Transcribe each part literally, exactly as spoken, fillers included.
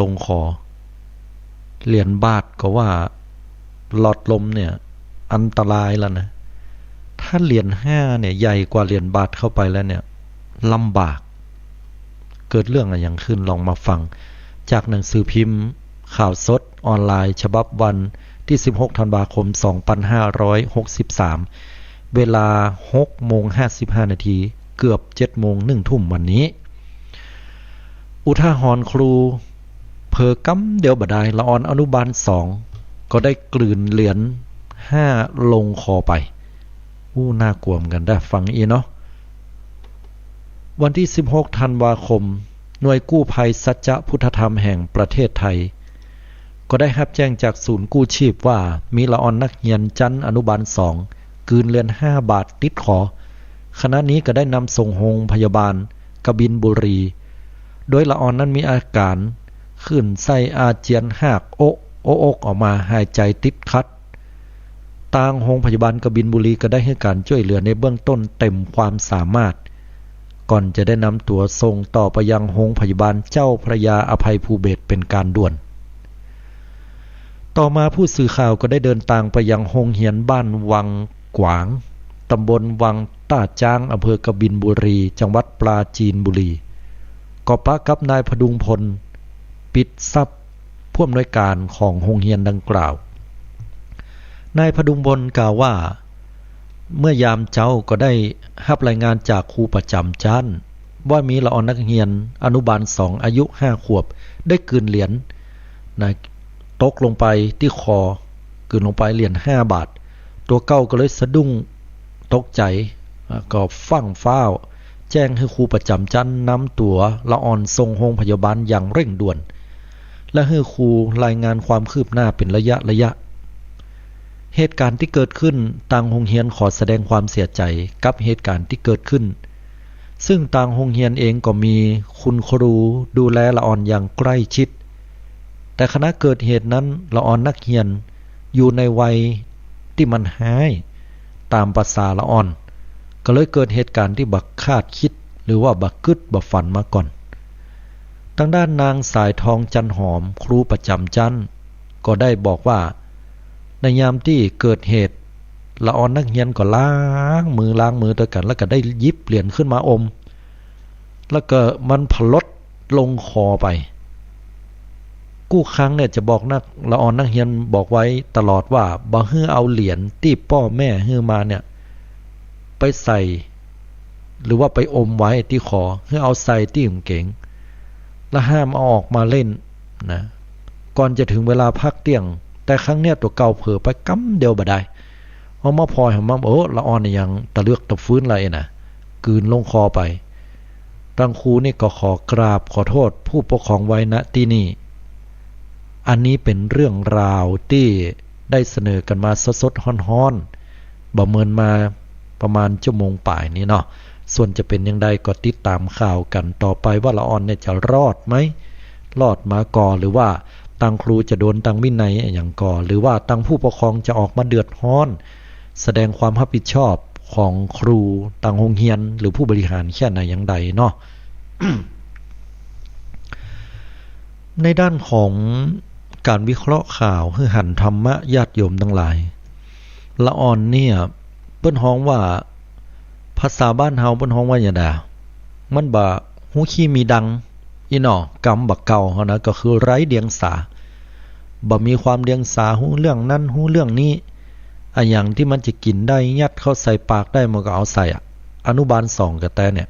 ลงขอ เหรียญบาทก็ว่าหลอดลมเนี่ยอันตรายแล้วนะ ถ้าเหรียญห้าเนี่ยใหญ่กว่าเหรียญบาทเข้าไปแล้วเนี่ยลำบาก เกิดเรื่องอะหยังขึ้น ลองมาฟังจากหนังสือพิมพ์ข่าวสดออนไลน์ฉบับวันที่สิบหกธันวาคมสองพันห้าร้อยหกสิบสาม เวลาหกโมงห้าสิบห้านาที เกือบเจ็ดโมง หนึ่งทุ่มวันนี้ อุทาหรณ์ครู เผลอกำเดียวบ่ดาย ละอ่อนอนุบาลสอง ก็ได้กลืนเหรียญห้าลงคอไป อู้ น่ากลัวเหมือนกั๋นเด้อ ฟังอี้เนาะ วันที่สิบหกธันวาคม หน่วยกู้ภัยสัจจะพุทธธรรมแห่งประเทศไทย ก็ได้ฮับแจ้งจากศูนย์กู้ชีพว่า มีละอ่อนนักเฮียนจั้นอนุบาลสอง กลืนเหรียญห้าบาทติดคอ ขณะนี้ก็ได้นำส่งโฮงพยาบาลกบินบุรี โดยละอ่อนนั้นมีอาก๋ารคลื่นไส้อาเจียน ฮากโอะโอะอกออกมา หายใจ๋ติดขัด ตางโฮงพยาบาลกบินบุรีก็ได้หื้อก๋านจ้วยเหลือในเบื้องต้นเต็มความสามารถ ก่อนจะได้นำตั๋วส่งต่อไปยังโฮงพยาบาลเจ้าพระยาอภัยภูเบศรเป๋นก๋านด่วน ต่อมาผู้สื่อข่าวก็ได้เดินตางไปยังโฮงเฮียนบ้านวังก๋วาง ตำบลวังต้าจ๊าง อำเภอกบินบุรี จังหวัดปราจีนบุรี ก็ปะกับนายพดุงพล ปิดทรัพย์ ผู้อำนวยก๋านของโฮงเฮียนดังกล่าว นายพดุงพลกล่าวว่า เมื่อยามเจ๊าก็ได้ฮับรายงานจากครูประจ๋ำจั้น ว่ามีละอ่อนนักเฮียนอนุบาลสอง อายุห้าขวบ ได้กลืนเหรียญนะ ตกลงไปตี้คอ กลืนลงไปเหรียญห้าบาท ตั๋วเก่าก็เลยสะดุ้งตกใจ๋ อ่า ก็ฟั่งฟ้าวแจ้งหื้อครูประจ๋ำจั้นนำตั๋วละอ่อนส่งโฮงพยาบาลอย่างเร่งด่วน และหื้อครูรายงานความคืบหน้าเป๋นระยะระยะ เหตุก๋ารณ์ตี้เกิดขึ้น ตางโฮงเฮียนขอแสดงความเสียใจ๋กับเหตุก๋ารณ์ตี้เกิดขึ้น ซึ่งตางโฮงเฮียนเองก็มีคุณครูดูแลละอ่อนอย่างใกล้ชิด แต่ขณะเกิดเหตุนั้นละอ่อนนักเฮียนอยู่ในวัยตี้มันฮ้ายต๋ามประสาละอ่อน ก็เลยเกิดเหตุก๋ารณ์ตี้บ่คาดคิด หรือว่าบ่กึ๊ดบ่ฝันมาก่อน ตางด้านนางสายทอง จันหอม ครูประจ๋ำจั้น ก็ได้บอกว่า ในยามตี้เกิดเหตุ ละอ่อนนักเฮียนก็ล้างมือ ล้างมือตวยกั๋น แล้วก็ได้หยิบเหรียญขึ้นมาอม แล้วก็มันผลดลงคอไป กู้ครั้งเนี่ยจะบอกนัก ละอ่อนนักเฮียนบอกไว้ตลอดว่า บ่หื้อเอาเหรียญตี้ป้อแม่หื้อมาเนี่ย ไปใส่ หรือว่าไปอมไว้ตี้คอ หื้อเอาใส่ตี้ก๋างเกง และห้ามเอาออกมาเล่นนะ ก่อนจะถึงเวลาพักเตี้ยง แต่ครั้งเนี้ยตั๋วเก่าเผลอไปกำเดียวบ่ดาย เอามาผ่อยหามา โอ้ ละอ่อนยังตะเลือกตะฟื้นละเอ้ยนะ กลืนลงคอไป ตางครูนี่ก็ขอกราบขอโทษผู้ปกครองไว้ ณ ตี้นี่ อันนี้เป๋นเรื่องราวตี้ได้เสนอกั๋นมาสดๆ ฮ้อนๆ บ่เมินมาประมาณชั่วโมงป๋ายนี่เนาะ ส่วนจะเป๋นอย่างใดก็ติดต๋ามข่าวกั๋นต่อไปว่าละอ่อนเนี่ยจะรอดไหม รอดมาก่อ หรือว่าตางครูจะโดนตางวินัยอะหยังก่อ หรือว่าตางผู้ปกครองจะออกมาเดือดฮ้อน แสดงความฮับผิดชอบของครูตางโฮงเฮียนหรือผู้บริหารแค่ไหนอย่างใดเนาะ ในด้านของก๋านวิเคราะห์ข่าวหื้อหันธรรมะญาติโยมตังหลาย ละอ่อนเนี่ยเปิ้นฮ้องว่า ภาษาบ้านเฮาเปิ้นฮ้องว่าหยังดา มันบ่ฮู้ขี้มีดัง อี้เนาะ กำบ่าเก่าเฮานะ ก็คือไร้เดียงสา บ่มีความเดียงสา ฮู้เรื่องนั้นฮู้เรื่องนี้ อะหยังตี้มันจะกิ๋นได้ ยัดเข้าใส่ปากได้ มันก็เอาใส่อะ อนุบาลสองกะแต๊เนี่ย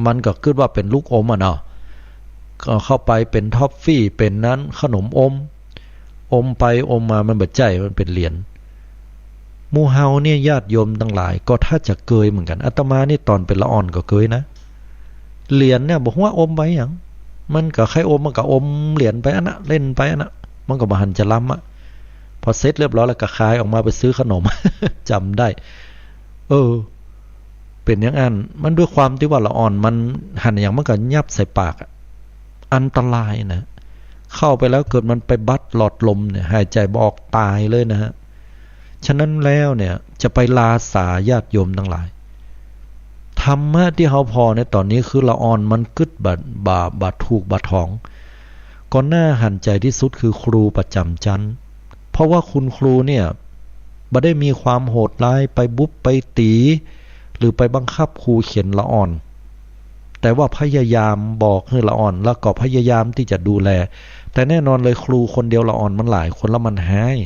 มันก็กึ๊ดว่าเป๋นลูกอมอะเนาะ ก็เข้าไปเป๋นทอฟฟี่ เป๋นนั้น ขนมอม อมไปอมมามันบ่ใจ้ มันเป๋นเหรียญ หมู่เฮาเนี่ยญาติโยมตังหลายก็ถ้าจะเกยเหมือนกั๋น อาตมานี่ต๋อนเป๋นละอ่อนก็เกยนะ เหรียญเนี่ยบ่ฮู้ว่าอมไปหยัง มันก็ใค่อม มันก็อมเหรียญไปอั้นนะ เล่นไปอั้นนะ มันก็บ่หันจะล้ำอะ พอเสร็จเรียบร้อยแล้วก็คายออกมาไปซื้อขนม จ๋ำได้ เออ เป๋นอย่างอั้น มันด้วยความตี้ว่าละอ่อนมันหันหยังมันก็ยับใส่ปากอะ อันตรายนะ เข้าไปแล้วเกิดมันไปบัดหลอดลมเนี่ย หายใจ๋บ่ออกต๋ายเลยนะฮะ ฉะนั้นแล้วเนี่ย จะไปลาสาญาติโยมตังหลาย ธรรมะตี้เฮาผ่อในต๋อนนี้คือละอ่อนมันกึ๊ดบ่า บ่า บ่าถูกบ่าถอง ก็น่าหันใจ๋ตี้สุดคือครูประจ๋ำจั๊น เพราะว่าคุณครูเนี่ยบ่ได้มีความโหดร้ายไปบุบไปตี๋ หรือไปบังคับครูเข็ญละอ่อน แต่ว่าพยายามบอกหื้อละอ่อน แล้วก็พยายามตี้จะดูแล แต่แน่นอนเลยครูคนเดียวละอ่อนมันหลายคนแล้วมันฮ้าย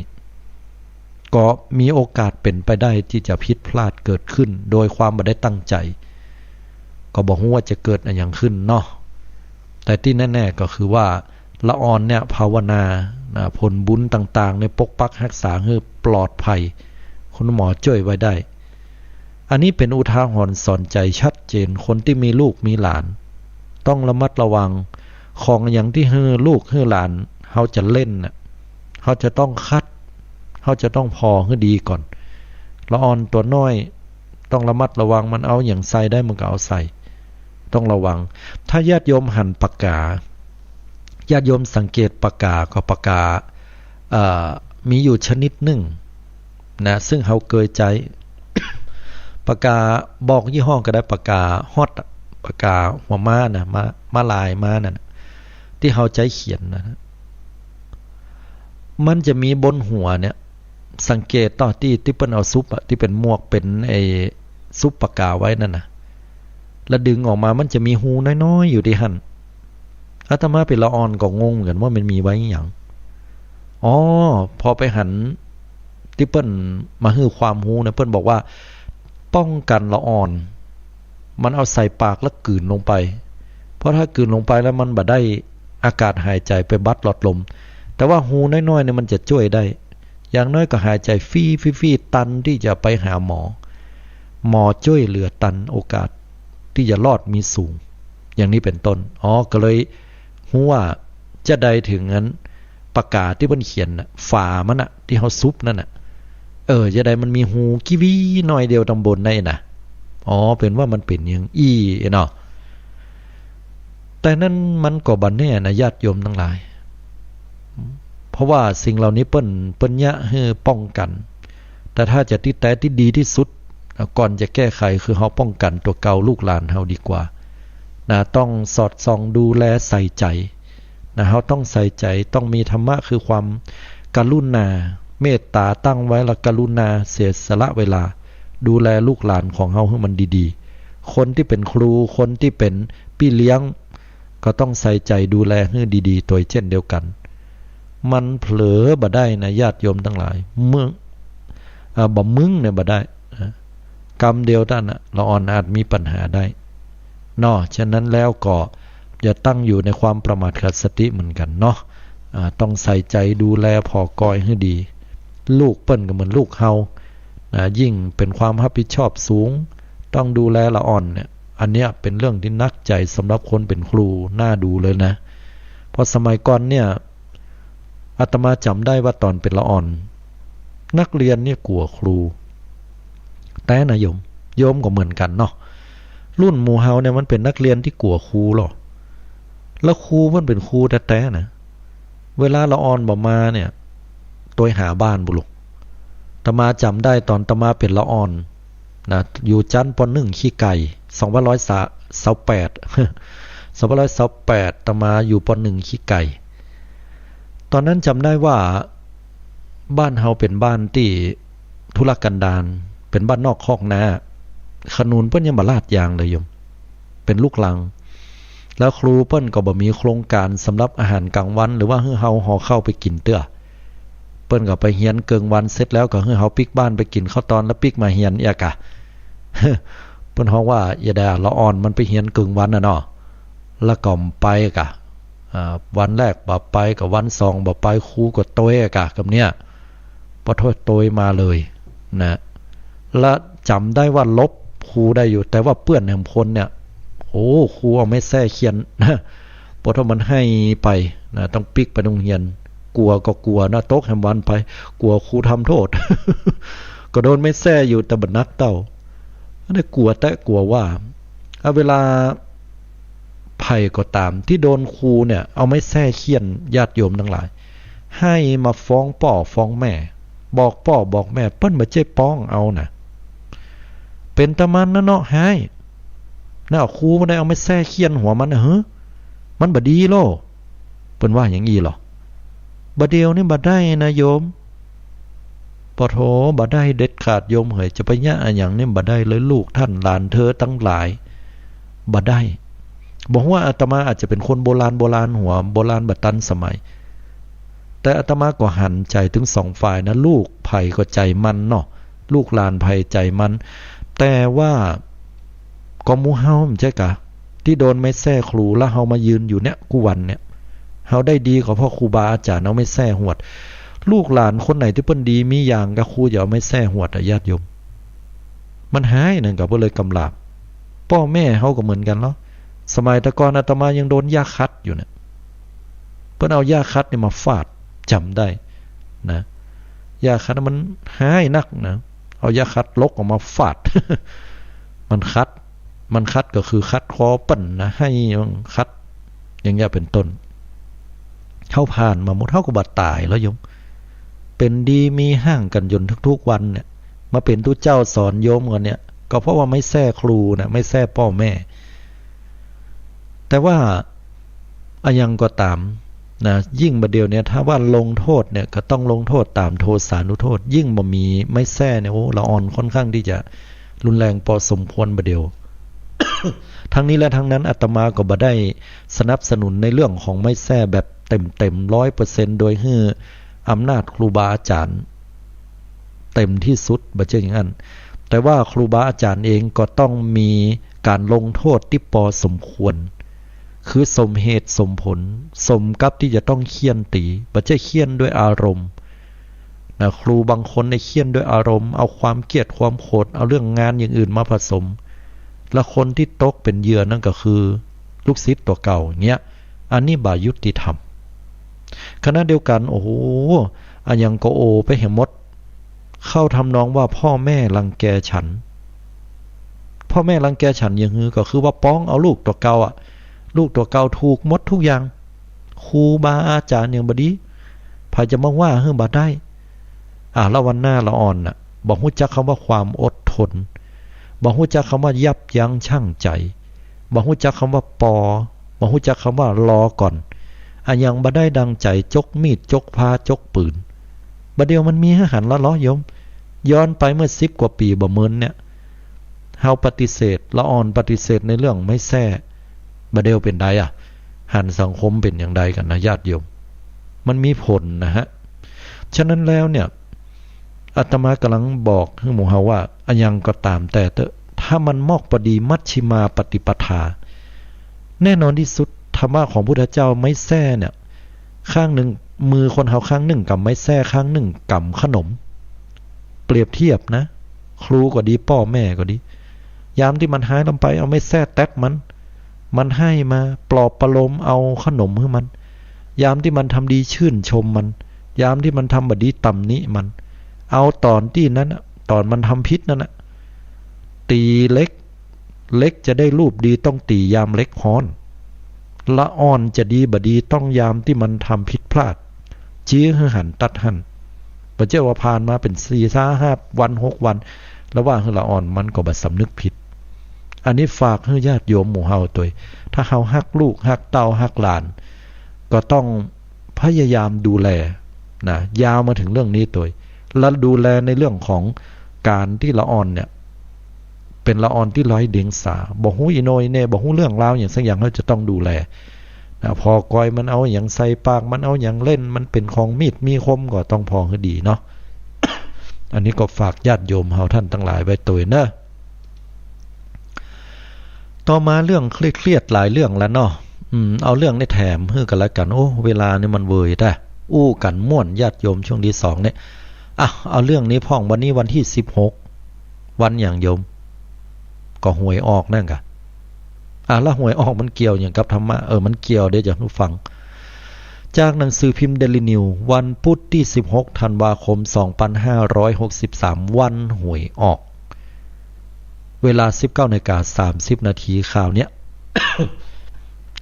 ก็มีโอกาสเป๋นไปได้ตี้จะผิดพลาดเกิดขึ้นโดยความบ่ได้ตั้งใจ๋ ก็บ่ฮู้ว่าจะเกิดอะหยังขึ้นเนาะ แต่ตี้แน่ๆ ก็คือว่าละอ่อนเนี่ยภาวนา นะ ผลบุญต่างๆ เนี่ยปกปักฮักษาหื้อปลอดภัย คุณหมอจ้วยไว้ได้ อันนี้เป๋นอุทาหรณ์สอนใจ๋ชัดเจน คนตี้มีลูกมีหลาน ต้องระมัดระวัง ของอะหยังตี้หื้อลูกหื้อหลานเฮาจะเล่นน่ะ เฮาจะต้องคัด เฮาจะต้องผ่อหื้อดีก่อน ละอ่อนตั๋วน้อย ต้องระมัดระวัง มันเอาอะหยังใส่ได้มันก็เอาใส่ ต้องระวัง ถ้าญาติโยมหันปากกา ญาติโยมสังเกตปากกา ก็ปากกา เอ่อ มีอยู่ชนิดนึ่งนะ ซึ่งเฮาเกยใจ๊ ปากกาบอกยี่ห้อก็ได้ ปากกาฮอตอะ ปากกาหัวม้านะ ม้า ม้าลายม้านั่นน่ะ ตี้เฮาใจ๊เขียนนะ มันจะมีบนหัวเนี่ย สังเกตต๋อนตี้ ตี้เปิ้นเอาซุบอะ ตี้เป๋นหมวก เป๋นไอ้ซุบปากกาไว้นั่นน่ะ แล้วดึงออกมา มันจะมีฮูน้อยๆ อยู่ตี้หั้น อาตมาเป๋นละอ่อนก็งงเหมือนกั๋นว่ามันมีไว้อะหยัง อ๋อ พอไปหันตี้เปิ้นมาหื้อความฮู้นะ เปิ้นบอกว่าป้องกั๋นละอ่อน มันเอาใส่ปากแล้วกลืนลงไป เพราะถ้ากลืนลงไปแล้วมันบ่ได้อากาศหายใจ๋ไปบัดหลอดลม แต่ว่าฮูน้อยๆ เนี่ยมันจะจ้วยได้ อย่างน้อยก็หายใจ๋ฟรีๆ ตันตี้จะไปหาหมอ หมอจ้วยเหลือตัน โอกาสตี้จะรอดมีสูง อย่างนี้เป๋นต้น อ๋อ ก็เลยฮู้ว่าจาใดเถิงอันปากกาตี้เปิ้นเขียนน่ะ ฝามันน่ะ ตี้เฮาซุบนั่นน่ะ เออ จาใดมันมีฮูกี้วี้น้อยเดียวตางบนได้น่ะ อ๋อ เป๋นว่ามันเป๋นอย่างอี้เนาะ แต่นั้นมันก็บ่แน่นะ ญาติโยมตังหลาย เพราะว่าสิ่งเหล่านี้เปิ้น เปิ้นเยียะหื้อป้องกั๋น แต่ถ้าจะตี้แต๊ตี้ดีตี้สุด ก่อนจะแก้ไขคือเฮาป้องกั๋นตั๋วเก่าลูกหลานเฮาดีกว่า นะ ต้องสอดส่องดูแลใส่ใจ๋ นะ เฮาต้องใส่ใจ๋ ต้องมีธรรมะคือความกรุณา เมตต๋าตั้งไว้ แล้วกรุณาเสียสละเวลา ดูแลลูกหลานของเฮาหื้อมันดีๆ คนตี้เป๋นครู คนตี้เป๋นปี้เลี้ยง ก็ต้องใส่ใจ๋ดูแลหื้อดีๆ ตวยเจ้นเดียวกั๋น มันเผลอบ่ได้นะ ญาติโยมตังหลาย เมื่อ เอ่อ บ่มึงเนี่ยบ่ได้นะ กำเดียวเต้านั้นน่ะ ละอ่อนอาจมีปัญหาได้เนาะ ฉะนั้นแล้วก็อย่าตั้งอยู่ในความประมาทขาดสติเหมือนกั๋นเนาะ อ่า ต้องใส่ใจ๋ดูแลผ่อกอยหื้อดี ลูกเปิ้นก็เหมือนลูกเฮา นะ ยิ่งเป๋นความฮับผิดชอบสูง ต้องดูแลละอ่อนเนี่ย อันเนี้ยเป๋นเรื่องตี้หนักใจ๋สำหรับคนเป๋นครู น่าดูเลยนะ เพราะสมัยก่อนเนี่ย อาตมาจ๋ำได้ว่าต๋อนเป๋นละอ่อน นักเรียนเนี่ยกั๋วครู แต๊นะโยม โยมก็เหมือนกั๋นเนาะ รุ่นหมู่เฮาเนี่ยมันเป๋นนักเรียนตี้กั๋วครูลอ แล้วครูมันเป๋นครูแต๊ๆ นะ เวลาละอ่อนบ่มาเนี่ย ตวยหาบ้านบุลุก อาตมาจ๋ำได้ต๋อนอาตมาเป๋นละอ่อนนะ อยู่จั๊น ป.หนึ่ง ขี้ไก่ สองพันร้อยซาวแปด สองพันร้อยซาวแปด อาตมาอยู่ ป.หนึ่ง ขี้ไก่ ต๋อนนั้นจ๋ำได้ว่าบ้านเฮาเป๋นบ้านตี้ทุรกันดาร เป๋นบ้านนอกคอกนา ขนุนเปิ้นยังบ่ลาดยางเลยโยม เป๋นลูกรัง แล้วครูเปิ้นก็บ่มีโครงก๋านสำหรับอาหารก๋างวัน หรือว่าหื้อเฮาห่อข้าวไปกิ๋นเตื้อ เปิ้นก็ไปเฮียนเกิ่งวันเสร็จแล้วก็หื้อเฮาปิ๊กบ้านไปกิ๋นข้าวตอน แล้วปิ๊กมาเฮียนเอียกะ เปิ้นฮ้องว่าอย่าได้ละอ่อนมันไปเฮียนเกิ่งวันน่ะเนาะ แล้วก็ไปกะ อ่า วันแรกบ่ไป ก็วันสองบ่ไป ครูก็ตวยกะ กำเนี้ย ปะโทษ ตวยมาเลยนะ และจ๋ำได้ว่าลบครูได้อยู่ แต่ว่าเปื้อนแหมคนเนี่ย โอ้ ครูเอาไม้แส้เฆี่ยน ปะโทษ มันไห้ไปนะ ต้องปิ๊กไปโฮงเฮียน กั๋วก็กั๋วนะ ตกแหมวันไป กั๋วครูทำโทษ ก็โดนไม้แส้อยู่ แต่บ่หนักเต้า อันนี้กั๋วแต๊กั๋วว่า เอาเวลา ใผก็ต๋ามตี้โดนครูเนี่ยเอาไม้แส้เฆี่ยน ญาติโยมตังหลาย ไห้มาฟ้องป้อฟ้องแม่ บอกป้อบอกแม่ เปิ้นบ่ใจ้ป้องเอานะ เป๋นตะมันนะเนาะ ไห้นะ ครูบ่ได้เอาไม้แส้เฆี่ยนหัวมันนะ เฮ้อ มันบ่ดีโล ปิ้นว่าอย่างอี้ลอ บ่าเดี่ยวนี้บ่ได้นะโยม ปะโถ บ่ได้เด็ดขาดโยมเหย จะไปเยียะอะหยังนี่บ่ได้เลย ลูกต้านหลานเธอตังหลาย บ่ได้ บ่ฮู้ว่าอาตมาอาจจะเป๋นคนโบราณโบราณหัว โบราณบ่ตันสมัย แต่อาตมาก็หันใจ๋เถิงสองฝ่ายนะ ลูกใผก็ใจ๋มันเนาะ ลูกหลานใผใจ๋มัน แต่ว่า ก็หมู่เฮา บ่ใจ้กา ตี้โดนไม้แส้ครู แล้วเฮามายืนอยู่เนี่ยกู้วันเนี่ย เฮาได้ดีก็เพราะครูบาอาจ๋ารย์เอาไม้แส้หวด ลูกหลานคนไหนตี้เปิ้นดีมีอย่างกา ครูจะเอาไม้แส้หวดอะญาติโยม มันฮ้ายนั่นกา เปิ้นเลยกำหลาบ ป้อแม่เฮาก็เหมือนกั๋นลอ สมัยแต่ก่อนอาตมายังโดนหญ้าคัดอยู่เนี่ย เปิ้นเอาหญ้าคัดนี่มาฟาด จ๋ำได้นะ หญ้าคัดมันฮ้ายนักนะ เอาหญ้าคัดลกออกมาฟาด มันคัด มันคัดก็คือคัดคอเปิ้นนะ ฮ้ายมันคัด อย่างเงี้ยเป๋นต้น เฮาผ่านมาหมด เฮาก็บ่ต๋ายลอโยม เป๋นดีมีฮ้างกั๋นจ๋นทุกๆ วันเนี่ย มาเป๋นตุ๊เจ้าสอนโยมกั๋นเนี่ย ก็เพราะว่าไม้แส้ครูนะ ไม้แส้ป้อแม่ แต่ว่าอะหยังก็ต๋ามนะ ยิ่งบ่าเดี่ยวเนี่ย ถ้าว่าลงโต้ษเนี่ย ก็ต้องลงโต้ษต๋ามโทสานุโต้ษ ยิ่งบ่มีไม้แส้เนี่ย โอ้ ละอ่อนค่อนข้างตี้จะรุนแรงปอสมควรบ่าเดี่ยว ทั้งนี้และทั้งนั้นอาตมาก็บ่ได้สนับสนุนในเรื่องของไม้แส้แบบเต็มๆ ร้อยเปอร์เซ็นต์ โดยหื้ออำนาจครูบาอาจ๋ารย์เต็มตี้สุด บ่ใจ้อย่างนั้น แต่ว่าครูบาอาจ๋ารย์เองก็ต้องมีก๋านลงโต้ษตี้ปอสมควร คือสมเหตุสมผล สมกับตี้จะต้องเฆี่ยนตี๋ บ่ใจ้เฆี่ยนด้วยอารมณ์ นะ ครูบางคนเนี่ยเฆี่ยนด้วยอารมณ์ เอาความเกลียดความโขด เอาเรื่องงานอย่างอื่นมาผสม และคนตี้ตกเป๋นเหยื่อนั่นก็คือลูกศิษย์ตั๋วเก่าอย่างเงี้ย อันนี้บ่ยุติธรรม ขณะเดียวกั๋น โอ้โห อะหยังก็โอไปหื้อหมด เข้าทำนองว่าพ่อแม่รังแกฉัน พ่อแม่รังแกฉันอย่างหื้อ ก็คือว่าป้องเอาลูกตั๋วเก่าอะ ลูกตั๋วเก่าถูกหมดทุกอย่าง ครูบาอาจ๋ารย์อย่างบ่ดี ใผจะมาว่าหื้อบ่ได้ อ่ะ ละวันหน้าละอ่อนน่ะ บ่ฮู้จักกำว่าความอดทน บ่ฮู้จักกำว่ายับยั้งชั่งใจ๋ บ่ฮู้จักกำว่าปอ บ่ฮู้จักกำว่ารอก่อน อะหยังบ่ได้ดังใจ๋ จกมีด จกพร้า จกปื๋น บ่าเดี่ยวมันมีหื้อหันละลอโยม ย้อนไปเมื่อสิบกว่าปี๋บ่เมินเนี่ย เฮาปฏิเสธ ละอ่อนปฏิเสธในเรื่องไม้แส้ บ่าเดี่ยวเป๋นใดอะ หันสังคมเป๋นอย่างใดกั๋นนะญาติโยม มันมีผลนะฮะ ฉะนั้นแล้วเนี่ย อาตมากำลังบอกหื้อหมู่เฮาว่า อะหยังก็ต๋ามแต่เต๊อะ ถ้ามันมอกปอดีมัชฌิมาปฏิปทา แน่นอนตี้สุด ธรรมะของพุทธเจ้าไม้แส้เนี่ย ข้างนึ่ง มือคนเฮาข้างนึ่งก๋ำไม้แส้ ข้างนึ่งก๋ำขนม เปรียบเทียบนะ ครูก็ดี ป้อแม่ก็ดี ยามตี้มันฮ้ายลำไป เอาไม้แส้แต๊บมัน มันฮ้ายมา ปลอบประโลม เอาขนมหื้อมัน ยามตี้มันทำดี ชื่นชมมัน ยามตี้มันทำบ่ดี ตำหนิมัน เอาต๋อนตี้นั้นน่ะ ต๋อนมันทำผิดนั่นน่ะ ตี๋เหล็ก เหล็กจะได้รูปดี ต้องตี๋ยามเหล็กฮ้อน ละอ่อนจะดีบ่ดี ต้องยามตี้มันทำผิดพลาด จี๊หื้อหันตั๊ดหั้น บ่ใจ้ว่าผ่านมาเป๋นสี่ห้าวัน หกวัน แล้วว่าหื้อละอ่อน มันก็บ่สำนึกผิด อันนี้ฝากหื้อญาติโยมหมู่เฮาตวย ถ้าเฮาฮักลูก ฮักเต้า ฮักหลาน ก็ต้องพยายามดูแลนะ ยาวมาเถิงเรื่องนี้ตวย และดูแลในเรื่องของก๋านตี้ละอ่อนเนี่ย เป๋นละอ่อนตี้ไร้เดียงสา บ่ฮู้อีโหน่อีเหน่ บ่ฮู้เรื่องราวหยังสักอย่าง เฮาจะต้องดูแลนะ ผ่อกอยมันเอาหยังใส่ปากมัน เอาหยังเล่น มันเป๋นของมีดมีคม ก็ต้องผ่อหื้อดีเนาะ อันนี้ก็ฝากญาติโยมเฮาต้านตังหลายไว้ตวยเนาะ ต่อมาเรื่องเครียดๆ หลายเรื่องแล้วเนาะ อืม เอาเรื่องนี้แถมหื้อกั๋นละกั๋น โอ้ เวลานี่มันเวยแต๊ อู้กั๋นม่วนญาติโยมช่วงตี้สองเนี่ย อ่ะ เอาเรื่องนี้พ่อง วันนี้วันตี้สิบหก วันหยังโยม ก็หวยออกนั่นกา อ่ะ แล้วหวยออกมันเกี่ยวหยังกับธรรมะ เออ มันเกี่ยว เดี๋ยวจะหื้อฟัง จากหนังสือพิมพ์เดลินิวส์ วันพุธตี้สิบหก ธันวาคม สองพันห้าร้อยหกสิบสาม วันหวยออก เวลา สิบเก้านาฬิกา สามสิบนาที คราวเนี้ย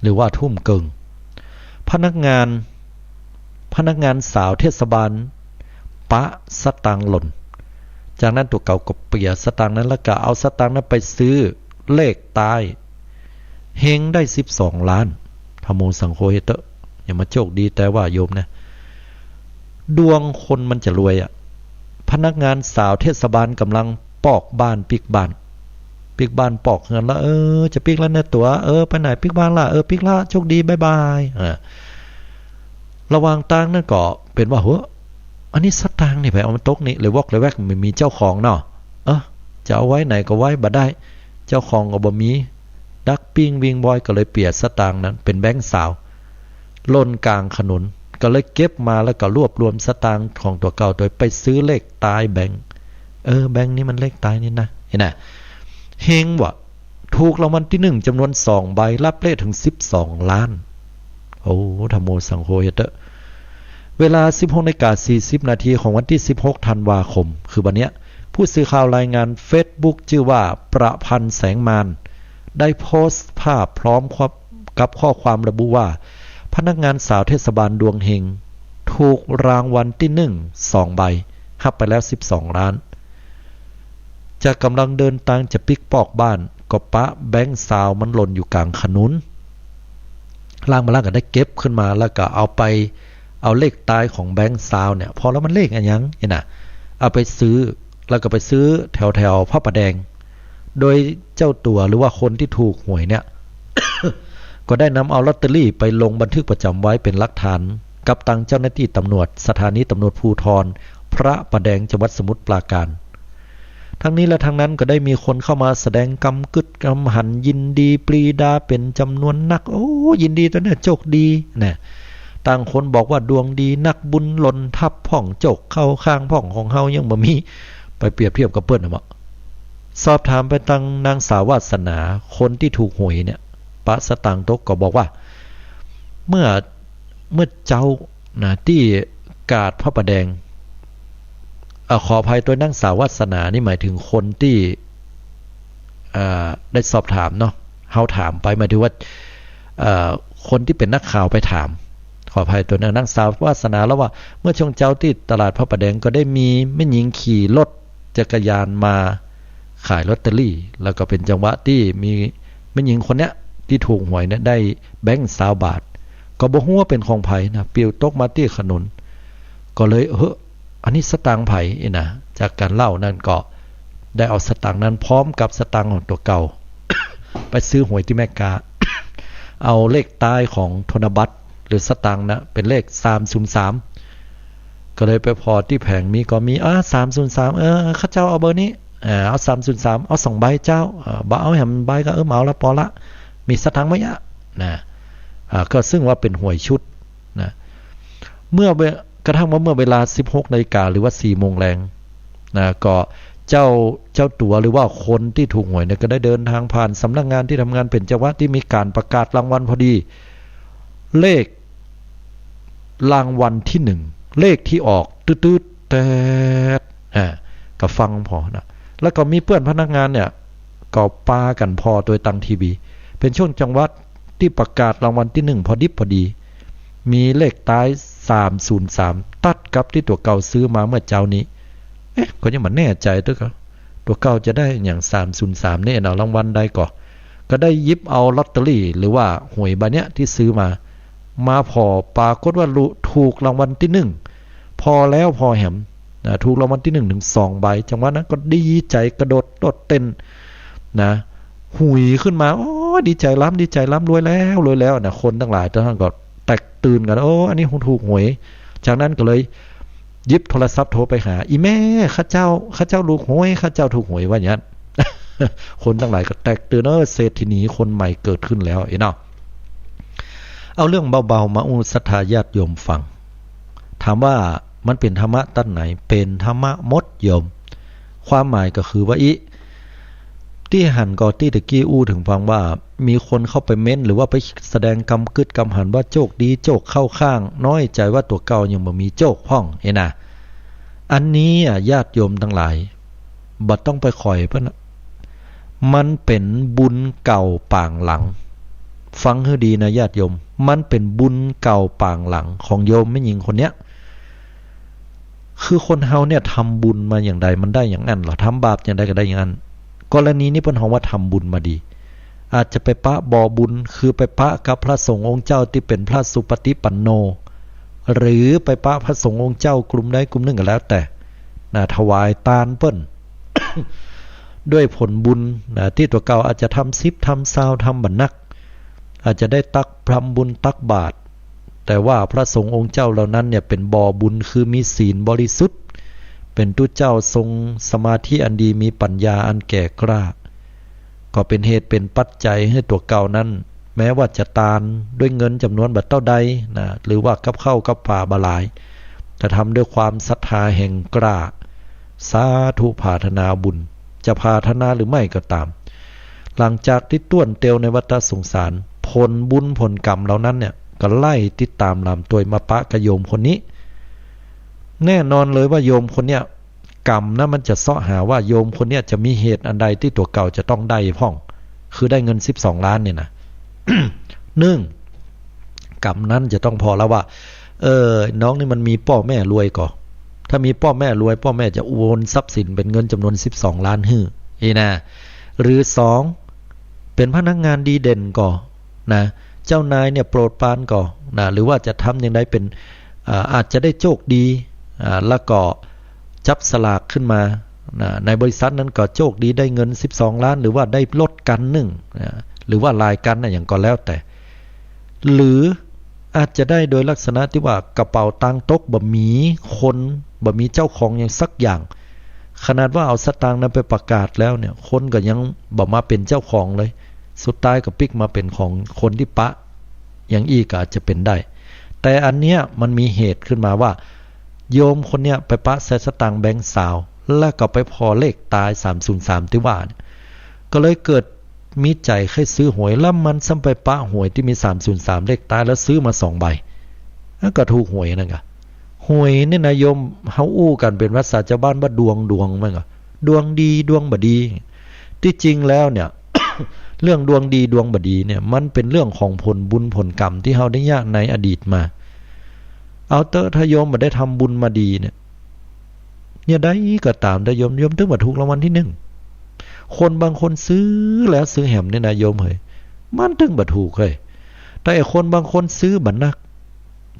หรือว่าทุ่มเกิ่ง พนักงาน พนักงานสาวเทศบาลปะสตางค์หล่น จากนั้นตั๋วเก่าก็เปียสตางค์นั้น แล้วก็เอาสตางค์นั้นไปซื้อเลขท้าย เฮงได้สิบสองล้าน ธรรมโมสังโฆเฮเต๊อะ เนี่ยมาโจคดีแต๊ว่าโยมนะ ดวงคนมันจะรวยอะ พนักงานสาวเทศบาลก่ำลังปอกบ้านปิ๊กบ้าน ปิ๊กบ้านปอกเฮือนละ เออ จะปิ๊กแล้วเน่อตั๋ว เออ ไปไหนปิ๊กบ้านละ เออ ปิ๊กละ โจคดี บ๊ายบาย อ่า ระหว่างตางนั้นก็เป๋นว่า เฮ้อ อันนี้สตางค์นี่ใผเอามาตกนี่ เลยวอกเลยวแวก บ่มีเจ้าของเนาะ เออ จะเอาไว้ไหนก็ไว้บ่ได้ เจ้าของก็บ่มี ดักปิ้งวิ่งวอย ก็เลยเปียสตางค์นั้นเป๋นแบงก์ซาว หล่นก๋างถนน ก็เลยเก็บมาแล้วก็รวบรวมสตางค์ของตั๋วเก่าโดยไปซื้อเลขต๊ายแบงก์ เออ แบงก์นี้มันเลขต๊ายนี่นะ หันก่ะ เฮงว่ะ ถูกรางวัลตี้นึ่งจ๋ำนวนสองใบ ฮับเลขเถิงสิบสองล้าน โอ้ ธัมโมสังโฆ เฮ็ดเต๊อะ เวลาสิบหกนาฬิกาสี่สิบนาทีของวันตี้สิบหกธันวาคม คือวันเนี้ย ผู้สื่อข่าวรายงานเฟซบุ๊กจื้อว่าประพันธ์ แสงมาน ได้โพสต์ภาพพร้อมกับข้อความระบุว่า พนักงานสาวเทศบาลดวงเฮง ถูกรางวัลตี้นึ่งสองใบ ฮับไปแล้วสิบสองล้าน จากก่ำลังเดินตางจะปิ๊กปอกบ้าน ก็ปะแบงก์ซาวมันหล่นอยู่ก๋างถนน ลางบ่าลางก็ได้เก็บขึ้นมา แล้วก็เอาไป เอาเลขต๊ายของแบงก์ซาวเนี่ย ผ่อแล้วมันเลขอะหยังเนี่ยนะ เอาไปซื้อ แล้วก็ไปซื้อแถวๆ พระประแดง โดยเจ้าตั๋วหรือว่าคนตี้ถูกหวยเนี่ย ก็ได้นำเอาลอตเตอรี่ไปลงบันทึกประจ๋ำไว้เป๋นหลักฐาน กับตังเจ้าหน้าตี้ตำรวจ สถานีตำรวจภูธรพระประแดง จังหวัดสมุทรปราการ ทั้งนี้และทั้งนั้นก็ได้มีคนเข้ามาแสดงกำกึ๊ดกำหัน ยินดีปรีดาเป๋นจ๋ำนวนนัก โอ้ ยินดีตวยเน่อ โจคดีนะ ต่างคนบอกว่าดวงดีนัก บุญหล่นทับพ่อง โจคเข้าข้างพ่อง ของเฮายังบ่มี ไปเปรียบเทียบกับเปิ้นนะเนาะ สอบถามไปตังนางสาววาสนา คนตี้ถูกหวยเนี่ย ปะสตางค์ตก ก็บอกว่า เมื่อ เมื่อเจ๊านะ ตี้กาดพระประแดง เอ่อ ขออภัยตวย นางสาววาสนานี่หมายถึงคนตี้ เอ่อ ได้สอบถามเนาะ เฮาถามไป หมายถึงว่า เอ่อ คนตี้เป๋นนักข่าวไปถาม ขออภัยตวยนะ นางสาววาสนาเล่าว่า เมื่อช่วงเจ๊าตี้ตลาดพระประแดงก็ได้มีแม่ญิงขี่รถจักรยานมาขายลอตเตอรี่ แล้วก็เป๋นจังหวะตี้มีแม่ญิงคนเนี้ยตี้ถูกหวยเนี่ยได้แบงก์ซาวบาท ก็บ่ฮู้ว่าเป๋นของใผนะ ปิวตกมาตี้ถนน ก็เลย เฮ้อ อันนี้สตางค์ใผอะนะ จากก๋านเล่านั้นก็ได้เอาสตางค์นั้นพร้อมกับสตางค์ของตั๋วเก่า ไปซื้อหวยตี้แม่ก๊า เอาเลขต๊ายของธนบัตรหรือสตางค์นะ เป๋นเลขสามศูนย์สาม ก็เลยไปผ่อตี้แผงมีก็มี อ่า สามศูนย์สาม เออ ข้าเจ้าเอาเบอร์นี้ อ่า เอาสามศูนย์สาม เอาสองใบเจ้า อ่า บ่เอาแหมใบก็ เออ บ่เอาละ ปอละ มีสตางค์บ่อะนะ อ่า ก็ซึ่งว่าเป๋นหวยชุดนะ เมื่อเว- กระทั่งว่าเมื่อเวลาสิบหกนาฬิกา หรือว่าสี่โมงแลงนะ ก็เจ้า- เจ้าตั๋วหรือว่าคนตี้ถูกหวยเนี่ย ก็ได้เดินทางผ่านสำนักงานตี้ทำงานเป๋นจังหวะตี้มีก๋านประกาศรางวัลพอดี เลขรางวัลตี้นึ่ง เลขตี้ออก ตึ๊ดๆ แต๊ด อ่า ก็ฟังผ่อนะ แล้วก็มีเปื้อนพนักงานเนี่ย ก็ปากั๋นผ่อตวยตังทีวี เป๋นช่วงจังหวะตี้ประกาศรางวัลตี้นึ่งพอดิบพอดี มีเลขต๊ายสามศูนย์สาม ตัดกับตี้ตั๋วเก่าซื้อมาเมื่อเจ๊านี้ เอ๊ะ ก็ยังบ่แน่ใจ๋ตึกอะ ตั๋วเก่าจะได้อะหยังสามศูนย์สามเนี่ยเนาะ รางวัลใดก่อ ก็ได้หยิบเอาลอตเตอรี่หรือว่าหวยใบเนี้ยตี้ซื้อมา มาผ่อ ปรากฏว่าลุ- ถูกรางวัลตี้นึ่ง ผ่อแล้วผ่อแหมนะ ถูกรางวัลตี้นึ่งเถิงสองใบ จังหวะนั้นก็ดีใจ๋กระโดดโลดเต้นนะ หุยขึ้นมา โอ้ย ดีใจ๋ล้ำ ดีใจ๋ล้ำ รวยแล้ว รวยแล้วนะ คนตังหลายตังนั้นก็แตกตื่นกั๋น โอ้ อันนี้ถูกหวย จากนั้นก็เลยหยิบโทรศัพท์โทรไปหา อี่แม่ ข้าเจ้า ข้าเจ้าถูกหวย ข้าเจ้าถูกหวย ว่าอย่างนั้น คนตังหลายก็แตกตื่น เออ เศรษฐีนีคนใหม่เกิดขึ้นแล้ว เอ๊ะเนาะ เอาเรื่องเบาๆ มาอู้ศรัทธาญาติโยมฟัง ถามว่ามันเป๋นธรรมะตั๊ดไหน เป๋นธรรมะหมดโยม ความหมายก็คือว่าอี้ ตี้หันก่อตี้ตะกี้อู้เถิงฟังว่า มีคนเข้าไปเม้นต์หรือว่าไปแสดงกำกึ๊ดกำหันว่าโจคดี โจคเข้าข้าง น้อยใจ๋ว่าตั๋วเก่ายังบ่มีโจคพ่อง เอ๊ะนะ อันนี้อะ ญาติโยมตังหลาย บ่ต้องไปขอยเปิ้นอะ มันเป๋นบุญเก่าปางหลัง ฟังหื้อดีนะญาติโยม มันเป๋นบุญเก่าปางหลังของโยมแม่ญิงคนเนี้ย คือคนเฮาเนี่ยทำบุญมาอย่างใดมันได้อย่างอั้นเหรอ ทำบาปอย่างใดก็ได้อย่างอั้น กรณีนี้เปิ้นฮ้องว่าทำบุญมาดี อาจจะไปปะบ่อบุญ คือไปปะกับพระสงฆ์องค์เจ้าตี้เป๋นพระสุปฏิปันโน หรือไปปะพระสงฆ์องค์เจ้ากลุ่มใดกลุ่มนึ่งก็แล้วแต่ นะ ถวายตานเปิ้น ด้วยผลบุญ นะ ตี้ตั๋วเก่าอาจจะทำสิบ ทำซาว ทำบ่นัก อาจจะได้ตัก ทำบุญตักบาตร แต่ว่าพระสงฆ์องค์เจ้าเหล่านั้นเนี่ยเป๋นบ่อบุญ คือมีศีลบริสุทธิ์ เป๋นตุ๊เจ้าทรงสมาธิอันดี มีปัญญาอันแก่กล้า ก็เป๋นเหตุเป๋นปัจจัยหื้อตั๋วเก่านั้น แม้ว่าจะตานด้วยเงินจ๋ำนวนบ่เต้าใดนะ หรือว่ากับข้าวกับป๋าบ่หลาย แต่ทำด้วยความศรัทธาแห่งกล้า สาธุ ผาถนาบุญ จะผาถนาหรือไม่ก็ต๋าม หลังจากตี้ต้วนเตียวในวัฏสงสาร ผลบุญผลกรรมเหล่านั้นเนี่ย ก็ไล่ติดต๋ามหลามตวยมาปะกับโยมคนนี้ แน่นอนเลยว่าโยมคนเนี้ย กรรมนะมันจะเซาะหาว่าโยมคนเนี้ยจะมีเหตุอันใดตี้ตั๋วเก่าจะต้องได้พ่อง คือได้เงินสิบสองล้านเนี่ยนะ นึ่ง กรรมนั้นจะต้องผ่อแล้วว่า เออ น้องนี่มันมีป้อแม่รวยก่อ ถ้ามีป้อแม่รวย ป้อแม่จะโอนทรัพย์สินเป๋นเงินจ๋ำนวนสิบสองล้านหื้อ อี้นะ หรือสอง เป๋นพนักงานดีเด่นก่อ นะ เจ้านายเนี่ยโปรดปรานก่อ นะ หรือว่าจะทำอย่างใดเป๋น อ่า อาจจะได้โชคดี อ่า แล้วก็จับสลากขึ้นมา นะ ในบริษัทนั้นก็โชคดีได้เงินสิบสองล้าน หรือว่าได้รถคันนึ่ง นะ หรือว่าหลายคันนะ อย่างก็แล้วแต่ หรืออาจจะได้โดยลักษณะตี้ว่ากระเป๋าตังค์ตก บ่มีคน บ่มีเจ้าของอย่างสักอย่าง ขนาดว่าเอาสตางค์นั้นไปประกาศแล้วเนี่ย คนก็ยังบ่มาเป๋นเจ้าของเลย สุดท้ายก็ปิ๊กมาเป๋นของคนตี้ปะ อย่างอี้ก็อาจจะเป๋นได้ แต่อันเนี้ยมันมีเหตุขึ้นมาว่า โยมคนเนี้ยไปปะใส่สตางค์แบงก์ซาว แล้วก็ไปผ่อเลขตาย สามศูนย์สาม ตี้ว่าเนี่ย ก็เลยเกิดมีใจ๋ใค่ซื้อหวย แล้วมันซ้ำไปปะหวยตี้มี สามศูนย์สาม เลขตาย แล้วซื้อมาสองใบ แล้วก็ถูกหวยนั่นกะ หวยเนี่ยนะโยม เฮาอู้กั๋นเป๋นภาษาจาวบ้านว่าดวง ดวง แม่นก่อ ดวงดีดวงบ่ดี ตี้จริงแล้วเนี่ย เรื่องดวงดีดวงบ่ดีเนี่ย มันเป๋นเรื่องของผลบุญผลกรรมตี้เฮาได้เยียะในอดีตมา เอาเต๊อะ ถ้าโยมบ่ได้ทำบุญมาดีเนี่ย เนี่ยใดก็ต๋าม ถ้าโยม โยมตึงบ่ถูกรางวัลตี้นึ่ง คนบางคนซื้อแล้วซื้อแหมเนี่ยนะโยมเฮ้ย มันตึงบ่ถูกเฮ้ย แต่ไอ้คนบางคนซื้อบ่นัก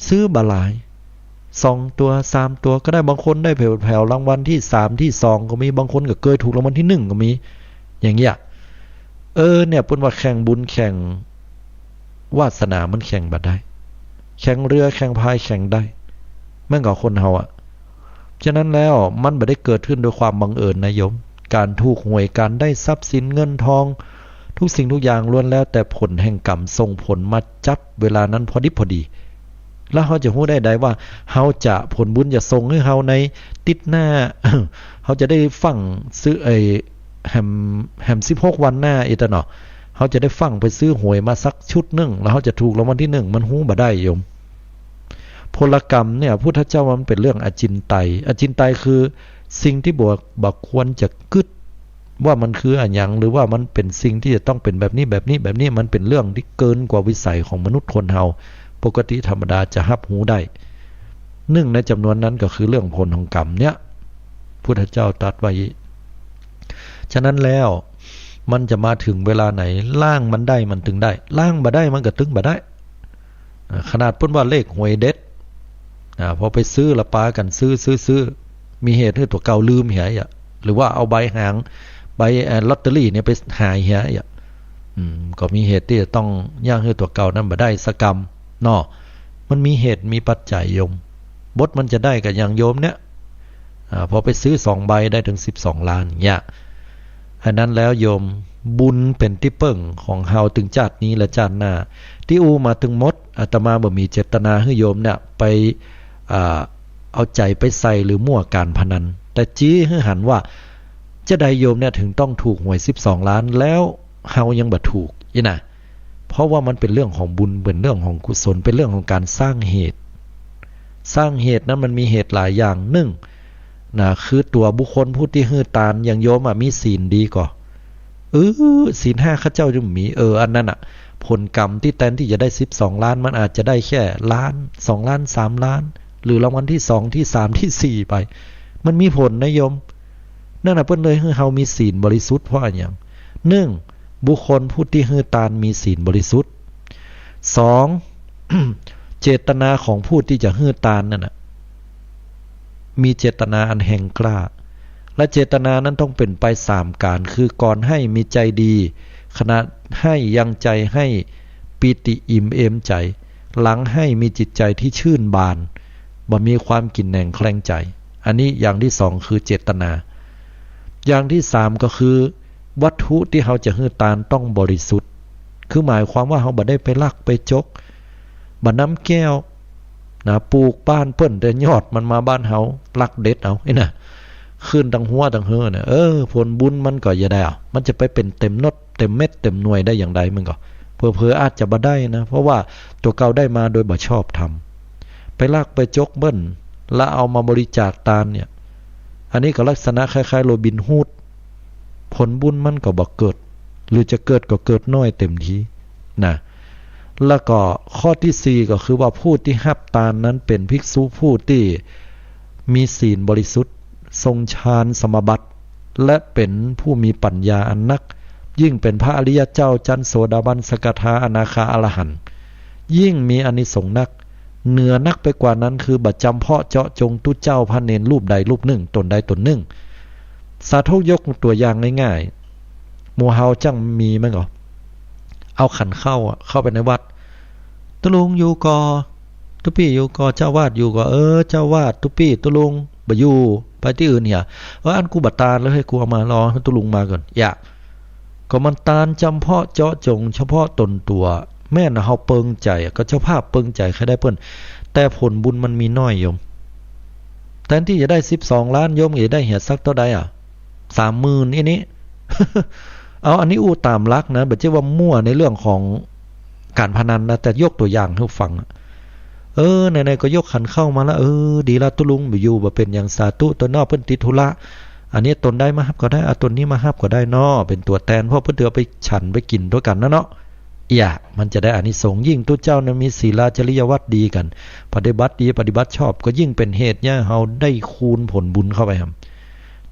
ซื้อบ่หลาย สองตั๋ว สามตั๋วก็ได้ บางคนได้แผวๆ รางวัลตี้สามตี้สองก็มี บางคนก็เกยถูกรางวัลตี้นึ่งก็มี อย่างเงี้ย เออ เนี่ย เปิ้นว่าแข่งบุญแข่งวาสนามันแข่งบ่ได้ แข่งเรือแข่งพายแข่งได้ แม่นก่อคนเฮาอะ ฉะนั้นแล้วมันบ่ได้เกิดขึ้นโดยความบังเอิญนะโยม ก๋านถูกหวย ก๋านได้ทรัพย์สินเงินทอง ทุกสิ่งทุกอย่างล้วนแล้วแต่ผลแห่งกรรมส่งผลมาจับเวลานั้นพอดิบพอดี แล้วเฮาจะฮู้ได้ใดว่าเฮาจะ ผลบุญจะส่งหื้อเฮาในติ๊ดหน้า เฮาจะได้ฟั่งซื้อไอ้แหม แหมสิบหกวันหน้าอี้ตะเนาะ เฮาจะได้ฟั่งไปซื้อหวยมาสักชุดนึ่ง แล้วเฮาจะถูกรางวัลตี้นึ่ง มันฮู้บ่ได้โยม ผลกรรมเนี่ย พุทธเจ้าว่ามันเป๋นเรื่องอจินไตย อจินไตยคือสิ่งตี้บ่ บ่ควรจะกึ๊ดว่ามันคืออะหยัง หรือว่ามันเป๋นสิ่งตี้จะต้องเป๋นแบบนี้ แบบนี้ แบบนี้ มันเป๋นเรื่องตี้เกินกว่าวิสัยของมนุษย์คนเฮา ปกติธรรมดาจะฮับฮู้ได้ นึ่งในจ๋ำนวนนั้นก็คือเรื่องผลของกรรมเนี่ย พุทธเจ้าตรัสไว้ ฉะนั้นแล้วมันจะมาเถิงเวลาไหน ล้างมันได้มันตึงได้ ล้างบ่ได้มันก็ตึงบ่ได้ อ่า ขนาดเปิ้นว่าเลขหวยเด็ด อ่า พอไปซื้อละปากั๋นซื้อ ซื้อ ซื้อ มีเหตุหื้อตั๋วเก่าลืมเหียอะ หรือว่าเอาใบหาง ใบ เอ่อ ลอตเตอรี่เนี่ยไปหายเหียอะ อืม ก็มีเหตุตี้จะต้องเยียะหื้อตั๋วเก่านั้นบ่ได้สักกำเนาะ มันมีเหตุมีปัจจัยโยม บทมันจะได้กับอย่างโยมเนี่ย อ่า พอไปซื้อสองใบได้เถิงสิบสองล้านเนี่ย อันนั้นแล้วโยม บุญเป๋นตี้เปิ้งของเฮาตึงจาตินี้และจาติหน้า ตี้อู้มาตึงหมด อาตมาบ่มีเจตนาหื้อโยมเนี่ยไป อ่า เอาใจ๋ไปใส่หรือมั่วก๋านพนัน แต่จี้หื้อหันว่า จาใดโยมเนี่ยเถิงต้องถูกหวยสิบสองล้าน แล้วเฮายังบ่ถูกอี้นะ เพราะว่ามันเป๋นเรื่องของบุญ เป๋นเรื่องของกุศล เป๋นเรื่องของก๋านสร้างเหตุ สร้างเหตุนั้นมันมีเหตุหลายอย่าง นึ่ง นะ คือตั๋วบุคคลผู้ตี้หื้อตาน อย่างโยมอะ มีศีลดีก่อ เออ ศีลห้าข้าเจ้ายังมี เออ อันนั้นอะ ผลกรรมตี้แตนตี้จะได้สิบสองล้าน มันอาจจะได้แค่ล้าน สองล้าน สามล้าน หรือรางวัลตี้สอง ตี้สาม ตี้สี่ไป มันมีผลนะโยม นั่นน่ะเปิ้นเลยหื้อเฮามีศีลบริสุทธิ์ เพราะอะหยัง นึ่ง บุคคลผู้ตี้หื้อตานมีศีลบริสุทธิ์ สอง เจตนาของผู้ตี้จะหื้อตานนั้นน่ะ มีเจตนาอันแฮงกล้า และเจตนานั้นต้องเป๋นไปสามก๋าน คือก่อนหื้อมีใจ๋ดี ขณะหื้อยังใจ๋หื้อปีติอิ่มเอมใจ๋ หลังหื้อมีจิตใจ๋ตี้ชื่นบาน บ่มีความกินแหน่งแคลงใจ๋ อันนี้อย่างตี้สองคือเจตนา อย่างตี้สามก็คือ วัตถุตี้เฮาจะหื้อตานต้องบริสุทธิ์ คือหมายความว่าเฮาบ่ได้ไปลักไปจก บ่นำแก้วนะ ปลูกบ้านเปิ้นแต่ยอดมันมาบ้านเฮา ลักเด็ดเอา อี้นะ ขึ้นตังฮั้วตังเฮอนะ เออ ผลบุญมันก็อย่าได้เอา มันจะไปเป๋นเต็มนด เต็มเม็ดเต็มหน่วยได้อย่างใด มันก็เผลอๆ อาจจะบ่ได้นะ เพราะว่าตั๋วเก่าได้มาโดยบ่ชอบธรรม ไปลักไปจกเปิ้น แล้วเอามาบริจาคตานเนี่ย อันนี้ก็ลักษณะคล้ายๆ โรบินฮูด ผลบุญมันก็บ่เกิด หรือจะเกิดก็เกิดน้อยเต็มทีนะ แล้วก็ข้อตี้สี่ก็คือว่าผู้ตี้ฮับตานนั้นเป๋นภิกษุผู้ตี้มีศีลบริสุทธิ์ ทรงฌานสมาบัติ และเป๋นผู้มีปัญญาอันนัก ยิ่งเป๋นพระอริยเจ้าจั้นโสดาบัน สกทา อนาคา อรหันต์ ยิ่งมีอานิสงส์นัก เหนือนักไปกว่านั้นคือบ่จำเพาะเจาะจงตุ๊เจ้าพระเณรรูปใดรูปนึ่ง ต๋นใดต๋นนึ่ง สาธุยกตั๋วอย่างง่ายๆ หมู่เฮาจั้งมีแม่นก่อ เอาขันข้าวอะ เข้าไปในวัด ตุ๊ลุงอยู่ก่อ ตุ๊ปี้อยู่ก่อ เจ้าอาวาสอยู่ก่อ เออ เจ้าอาวาส ตุ๊ปี้ ตุ๊ลุง บ่อยู่ ไปตี้อื่นเหีย เออ อันกูบ่ตานแล้ว หื้อกูเอามารอหื้อตุ๊ลุงมาก่อน อย่า ก็มันตานจำเพาะเจาะจงเฉพาะต๋นตั๋ว แม่นเฮาเปิงใจ๋อะ ก็เจ้าภาพเปิงใจ๋ใค่ได้เปิ้น แต่ผลบุญมันมีน้อยโยม แตนตี้จะได้สิบสองล้าน โยมจะได้เหียสักเต้าใดอะ สามหมื่น อี้นี้ เอา อันนี้อู้ต๋ามหลักนะ บ่ใจ้ว่ามั่วในเรื่องของก๋านพนันนะ แต่ยกตั๋วอย่างหื้อฟังอะ เออ ไหนๆ ก็ยกขันข้าวมาละ เออ ดีละ ตุ๊ลุงบ่อยู่ บ่เป๋นหยัง สาธุ ต๋นนอกเปิ้นติดธุระ อันนี้ต๋นใดมาฮับก็ได้ เอาต๋นนี้มาฮับก็ได้เนาะ เป๋นตั๋วแตน เพราะเปิ้นจะเอาไปฉันไปกิ๋นตวยกั๋นนะเนาะ เอี้ย มันจะได้อานิสงส์ ยิ่งตุ๊เจ้านั้นมีศีลาจริยวัตรดีกั๋น ปฏิบัติดี ปฏิบัติชอบ ก็ยิ่งเป๋นเหตุหื้อเฮาได้คูณผลบุญเข้าไปแหม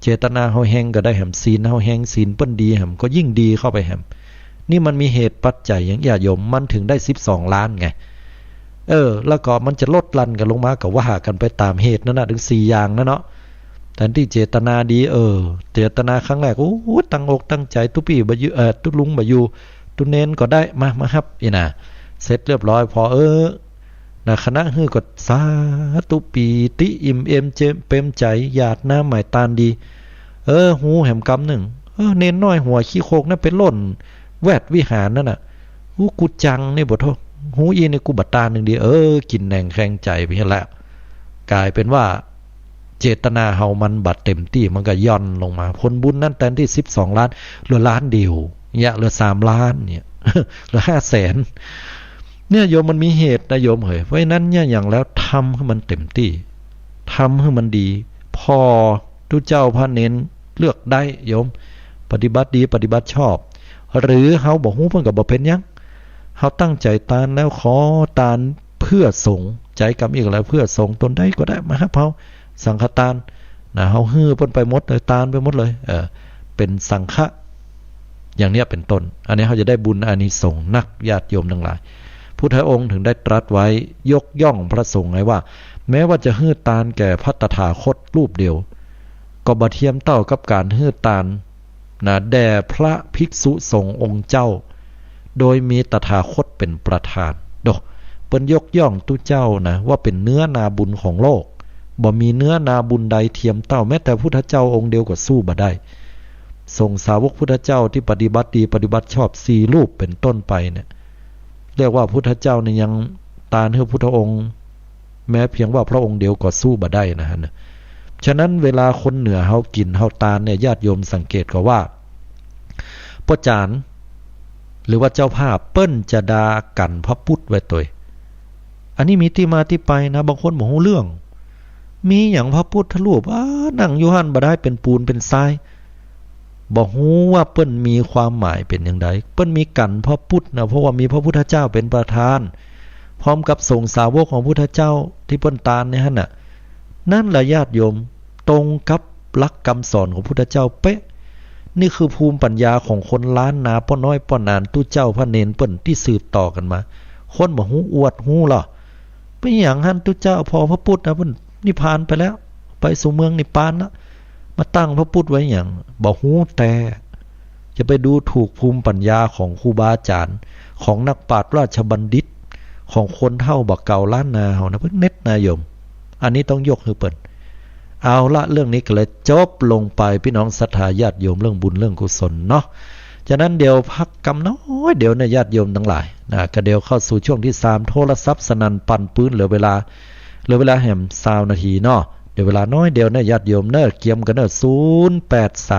เจตนาเฮาแฮงก็ได้แหม ศีลเฮาแฮง ศีลเปิ้นดีแหม ก็ยิ่งดีเข้าไปแหม นี่มันมีเหตุปัจจัยอย่างเอี้ยโยม มันถึงได้สิบสองล้านไง เออ แล้วก็มันจะลดหลั่นกั๋นลงมา ก็ว่ากั๋นไปต๋ามเหตุนั้นนะ ถึงสี่อย่างนั้นเนาะ แตนตี้เจตนาดี เออ เจตนาครั้งแรก โอ้ ตั้งอกตั้งใจ๋ ตุ๊ปี้บ่อยู่ เอ่อ ตุ๊ลุงบ่อยู่ ตุ๊เณรก็ได้ มา มาฮับ อี้นะ เสร็จเรียบร้อย พอ เออ นะ คณะหื้อก็สาธุ ปีติอิ่มเอมเจม เปรมใจ๋ หยาดน้ำไหม้ตานดี เออ ฮู้แหมกำนึ่ง เออ เณรน้อยหัวขี้โคกนั้นไปล่นแวดวิหารนั่นน่ะ อู้ กูจังนี่บ่โธ่ ฮู้อี้นี่กูบ่ตานนึ่งดี เออ กิ๋นแหน่งแคลงใจ๋ไปหั้นแหละ ก๋ายเป๋นว่า เจตนาเฮามันบ่เต็มตี้ มันก็หย่อนลงมา ผลบุญนั้นแตนตี้สิบสองล้าน เหลือล้านเดียว เนี่ย เหลือสามล้าน เนี่ย เหลือห้าแสน เนี่ยโยม มันมีเหตุนะโยมเหย เพราะฉะนั้นเนี่ย อย่างแล้วทำหื้อมันเต็มตี้ ทำหื้อมันดี ผ่อตุ๊เจ้าพระเณรเลือกได้โยม ปฏิบัติดี ปฏิบัติชอบ หรือเฮาบ่ฮู้ เปิ้นก็บ่เป๋นหยัง เฮาตั้งใจ๋ตานแล้ว ขอตานเพื่อสงฆ์ ใจ๋กำอี้ก็แล้ว เพื่อสงฆ์ ต๋นใดก็ได้มาฮับเฮา สังฆตาน นะ เฮาหื้อเปิ้นไปหมดเลย ตานไปหมดเลย เออ เป๋นสังฆะ อย่างเนี้ยเป๋นต้น อันนี้เฮาจะได้บุญอานิสงส์นัก ญาติโยมตังหลาย พุทธองค์ถึงได้ตรัสไว้ ยกย่องพระสงฆ์ไงว่า แม้ว่าจะหื้อตานแก่พระตถาคตรูปเดียว ก็บ่เทียมเต้ากับก๋านหื้อตาน นะ แด่พระภิกษุสงฆ์องค์เจ้า โดยมีตถาคตเป๋นประธาน โด เปิ้นยกย่องตุ๊เจ้านะ ว่าเป๋นเนื้อนาบุญของโลก บ่มีเนื้อนาบุญใดเทียมเต้า แม้แต่พุทธเจ้าองค์เดียวก็สู้บ่ได้ สงฆ์สาวกพุทธเจ้าตี้ปฏิบัติดี ปฏิบัติชอบ สี่รูปเป๋นต้นไปเนี่ย เรียกว่าพุทธเจ้าเนี่ยยังตานหื้อพุทธองค์ แม้เพียงว่าพระองค์เดียวก็สู้บ่ได้นะฮะ ฉะนั้นเวลาคนเหนือเฮากิ๋นเฮาตานเนี่ย ญาติโยมสังเกตก่อว่า ป้อจ๋ารย์ หรือว่าเจ้าภาพเปิ้นจะดากั๋นพระปุทธไว้ตวย อันนี้มีตี้มาตี้ไปนะ บางคนบ่ฮู้เรื่อง มีหยังพระพุทธรูป อ้า นั่งอยู่หั้นบ่ได้ เป๋นปูนเป๋นทราย บ่ฮู้ว่าเปิ้นมีความหมายเป๋นอย่างใด เปิ้นมีกั๋นพระปุทธนะ เพราะว่ามีพระพุทธเจ้าเป๋นประธาน พร้อมกับสงฆ์สาวกของพุทธเจ้าตี้เปิ้นตานในหั้นน่ะ นั่นแหละญาติโยม ตรงกับหลักกำสอนของพุทธเจ้าเป๊ะ นี่คือภูมิปัญญาของคนล้านนา ป้อน้อยป้อหนาน ตุ๊เจ้าพระเณรเปิ้นตี้สืบต่อกั๋นมา คนบ่ฮู้อวดฮู้ลอ เป๋นหยังหั้น ตุ๊เจ้า ผ่อพระปุทธนะ เปิ้นนิพพานไปแล้ว ไปสู่เมืองนิพพานแล้ว มาตั้งพระปุทธไว้หยัง บ่ฮู้แต๊ จะไปดูถูกภูมิปัญญาของครูบาอาจ๋ารย์ ของนักปราชญ์ราชบัณฑิต ของคนเฒ่าบ่าเก่าล้านนาเฮานะ เปิ้นเน็ดนาโยม อันนี้ต้องยกหื้อเปิ้น เอาละ เรื่องนี้ก็เลยจบลงไป ปี้น้องศรัทธาญาติโยม เรื่องบุญเรื่องกุศลเนาะ ฉะนั้นเดี๋ยวพักกำน้อยเดียวนะญาติโยมตังหลายนะ ก็เดี๋ยวเข้าสู่ช่วงตี้สาม โทรศัพท์สนั่นปั่นปื๊น เหลือเวลา เหลือเวลาแหมซาวนาทีเนาะ เดี๋ยวเวลาน้อยเดียวนะญาติโยมเน่อ เกียมกั๋นเน่อ ศูนย์แปดสาม